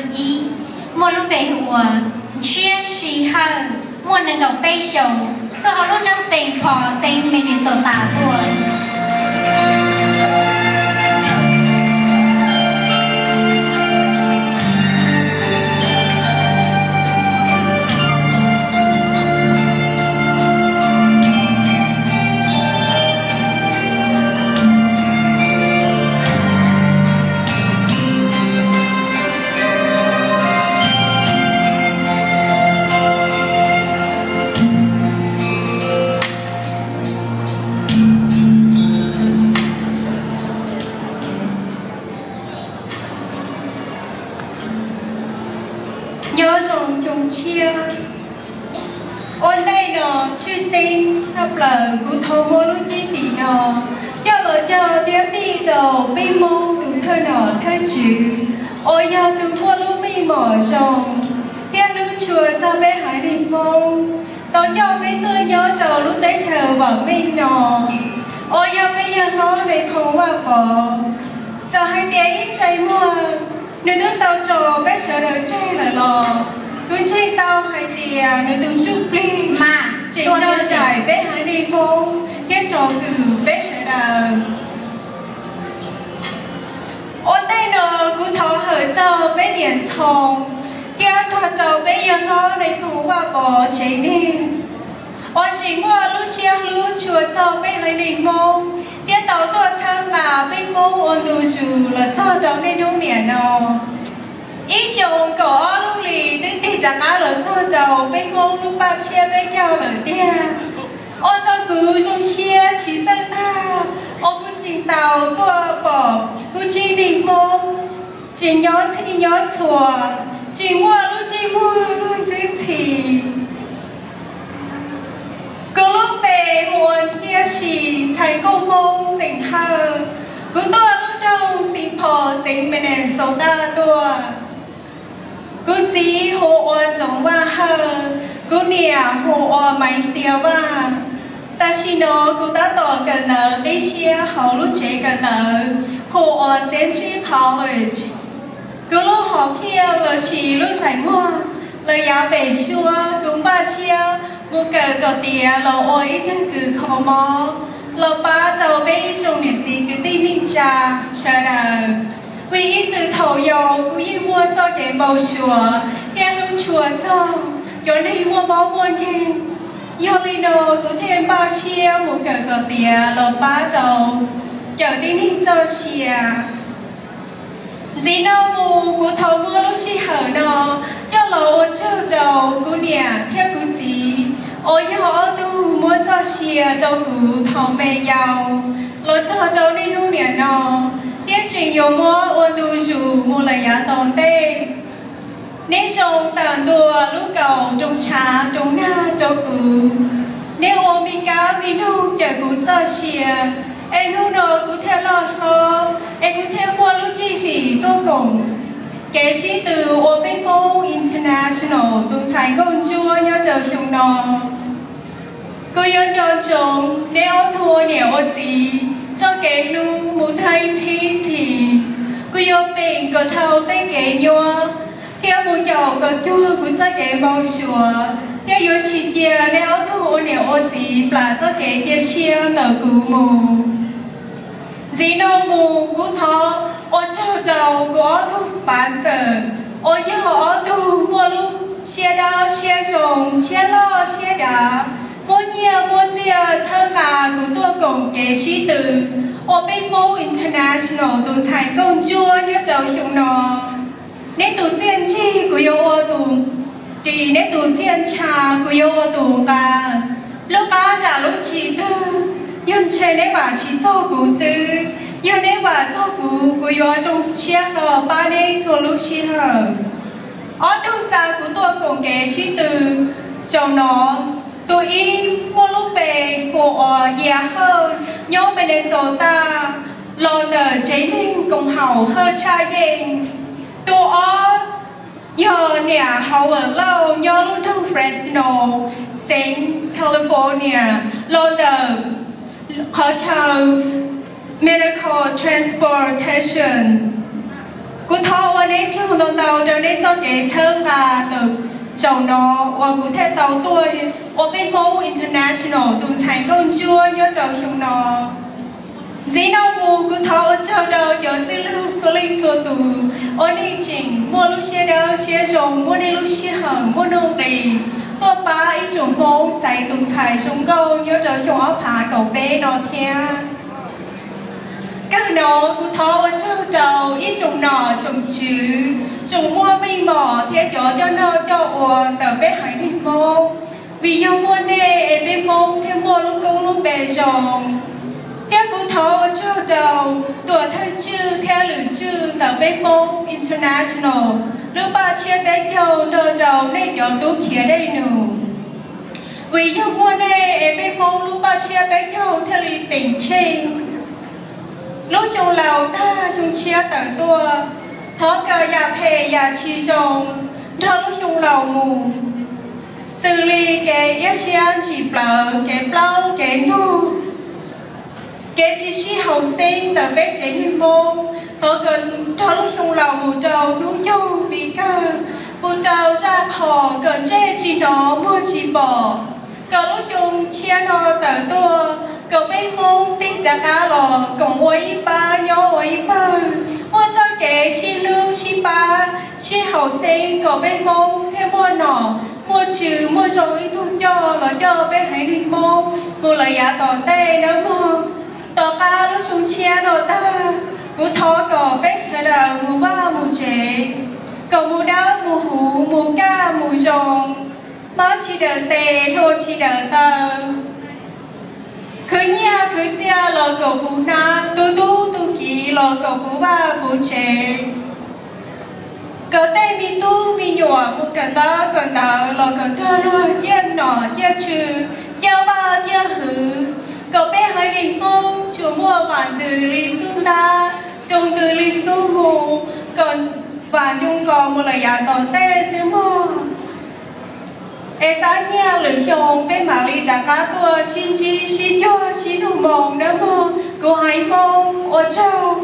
Ib, muaj lub npe hu ua Ntshiab Sij Hawj, muaj nees nkaum peb xyoos, tuaj hauv lub roob Saint Paul, xeev Minnesota tuaj. Nyob zoo xyoo tshiab. Ua ntej no tshwj xeeb tshaj plaws kuv thov muab lub cib fim no coj los cog thiab fij rau peb Hmoob tus thawj nom thawj tswv uas yog tus muaj lub meej mom zoo thiab hlub tshua txog peb haiv neeg Hmoob, tau coj peb tuaj nyob rau lub teb chaws vam meej no uas yog peb yawg hlob Nais Phoo Vaj Pov. Txawm hais tias ib ntsais muag nws twb tau tso peb sawv daws tseg lawm los kuv ntseeg tau hais tias nws tus ntsuj plig tseem nrog zais peb haiv neeg Hmoob thiab tsom kwm peb sawv daws. Ua ntej no kuv thov hawm txog peb niam Ntxhoo thiab nrog rau peb yawg hlob Nais Phoo Vaj Pov tsev neeg uas tseem muaj lub siab hlub tshua txog peb haiv neeg Hmoob thiab tau tuaj txhawb nqa peb Hmoob ua ntu zus los txog rau niaj hnub niam no. Ib xyoos kaum ob lub hlis twb tig rov qab los txog rau peb Hmoob lub paj tshiab peb caug lawm tiag. Ua rau kuv zoo siab tsis txawj tag uas kuv tseem tau tuaj pom kuv tsev neeg Hmoob tseem nyob txhij nyob txhua, tseem muaj lub ntsej muag luag ntxhi ntxhi. Kuv lub npe hu ua Ntshiab Sij Ntxhais Nkauj Hmoob xeem Hawj. Kuv tuaj lub nroog Saint Paul, xeev Minnesota tuaj. Kuv txiv hu ua Ntxoov Vaj Hawj, kuv niam hu ua Maiv Xia Vaj. Tam sim no kuv tab tom kawm ntawv qib siab hauv lub tsev kawm ntawv hu ua Century College. Kuv lub hom phiaj los sis lub ntsais muag los yav pem suab, kuv npaj siab mus kawm kom tiav los ua ib tug kws kho mob los pab rau peb ib tsoom niam txiv kwv tij neej tsa sawv daws. Vim ib txwm thaum yau kuv yeej muaj txoj kev npau suav thiab hlub tshua txog cov neeg muaj mob muaj nkeeg. Yog li no kuv thiaj npaj siab mus kawm kom tiav los pab rau cawm tib neeg txoj sia. Ntxiv no mus kuv thov muab lub sij hawm no coj los ua tsaug rau kuv niam thiab kuv txiv uas yog ob tug muab txoj sia rau kuv thaum me yau los txog rau niaj hnub niam no, thiab tseem yuav muab ua ntu zus mus lawm yav tom ntej. Neb zoo tawm ntua lub kaus roos tshav roos nag rau kuv. Neb ua me kab me noog cawm kuv txoj sia, es hnub no kuv thiaj loj hlob, es kuv thiaj muaj lub cib fim tuaj koom kev sib tw ua peb Hmoob International tus ntxhais nkauj ntsuab nyob rau xyoo no. Kuv yuav nco ntsoov neb ob tug ua niam ua txiv txoj kev hlub mus tag ib txhis txhis. Kuv yuav peem kom dhau tej kev nyuaj thiab mus caum kom cuag kuv txoj kev npau suav, thiab yuav tsis cia neb ob tug ua niam ua txiv plam txoj kev cia siab ntawm kuv mus. Ntxiv no mus kuv thov ua tsaug rau kuv ob tug sponsor uas yog ob tug muaj lub siab dawb siab zoo, siab loj siab dav, muab nyiaj muab txiaj txhawb nqa kuv tuaj koom kev sib tw ua peb Hmoob International tus ntxhais nkauj ntsuab nyob rau xyoo no. Neb tus txiaj ntsig kuv yuav ua tus ris, neb tus txiaj ntsha kuv yuav ua tus nqa. Lub qab nram lub tsis twg, yog ntshe neb vam tsis txog kuv xwb, yog neb vam txog kuv, kuv yuav zoo siab hlo pab neb txhua lub sij hawm. Ob tug xa kuv tuaj koom kev sib tw zaum no, tus ib muaj lub npe hu ua Yia Hawj nyob Minnesota, los ntawm tsev neeg koom haum Hawj Tshaj Yeej. Tus ob yog niam Howard Lauj nyob lub nroog Fresno, xeev California, los ntawm qhov chaw Medical Transportation. Kuv thov ua neb tsaug ntau ntau rau neb txoj kev txhawb nqa ntawm zaum no uas kuv thiaj tau tuaj ua peb Hmoob International tus ntxhais nkauj ntsuab nyob rau xyoo no. Ntxiv no mus kuv thov ua tsaug rau cov txwj laug txhua leej txhua tus uas nej tseem muaj lub siab dawb siab zoo, muaj nej lub sij hawm, muaj nuj nqis tuaj pab ib tsoom Hmoob xaiv tus ntxhais zoo nkauj nyob rau xyoo ob phav kaum peb no thiab. Kawg no kuv thov ua tsaug rau ib tsoom nom tsoom tswv, tsoom muaj meej mom thiab cov coj noj coj ua ntawm peb haiv neeg Hmoob. Vim yog muaj nej es peb Hmoob thiaj muaj lub koob lub npe zoo. Thiab kuv thov ua tsaug rau tuam thawj tswj thiab lwm tswj ntawm peb Hmoob International lub paj tshiab peb caug nrog rau nej cov tub khiav dej num. Vim yog muaj nej es peb Hmoob lub paj tshiab peb caug thiaj li peem tsheej. Lub xyoo laus tag xyoo tshiab tawm tuaj, thov kom yam phem yam tsis zoo nrog lub xyoo laus mus, xws li kev iab siab ntsim plawv, kev plaub kev ntug, kev tsis sib haum xeeb ntawm peb tsev neeg Hmoob. Thov kom nrog lub xyoo laus mus rau hnub nyoog li kawg, mus rau zaj qhom kom ntsej tsis hnov muag tsis pom, kom lub xyoo tshiab no tawm tuaj kom peb Hmoob tig rov qab los koom ua ib pab nyob ua ib pawg, muaj txoj kev sib hlub sib pab sib haum xeeb kom peb Hmoob thiaj muaj nom muaj tswv muaj zoo ib tug coj los coj peb haiv neeg Hmoob mus lawm yav tom ntej nawb mog. Tom qab lub xyoo tshiab no tag, kuv thov kom peb sawv daws mus vaj mus tsev, kom mus dawb mus huv mus kaj mus zoo, mob tsis dawm tes hlua tsis dawm taw, khwv nyiaj khwv txiaj los kom puv hnab, tu tub tu kiv los kom puv vaj puv tsev, kom tej me tub me nyuam mus kawm ntaub kawm ntawv los kom nrog luag ciaj nom ciaj tswv, ciaj vaj ciaj hwv, kom peb haiv neeg Hmoob tsuas muaj vam ntws li xub ntab, ncoo ntws li xub hu, kom vam ncoo kos mus lawm yav tom ntej xwb mog. Es xav nyiaj lwm xyoo peb mam li rov qab tuaj sib ntsib sib cuag sib nug moo nawb mog. Kuv haiv Hmoob ua tsaug.